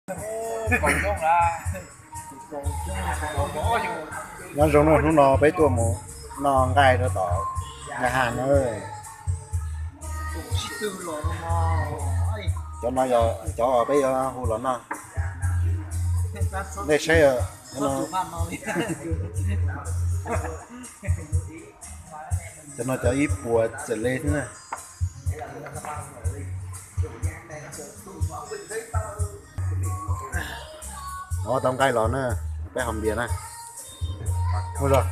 Nyob zoo na, hnub no peb tuaj mus noj nqaij rau tom nqaij ha na. Cov no yog cov peb yuav hu los noj. Nej saib, cov no cov ib puas txawm li xwb na. Ua tau nqaij los na, peb haus npias na. Ua zog.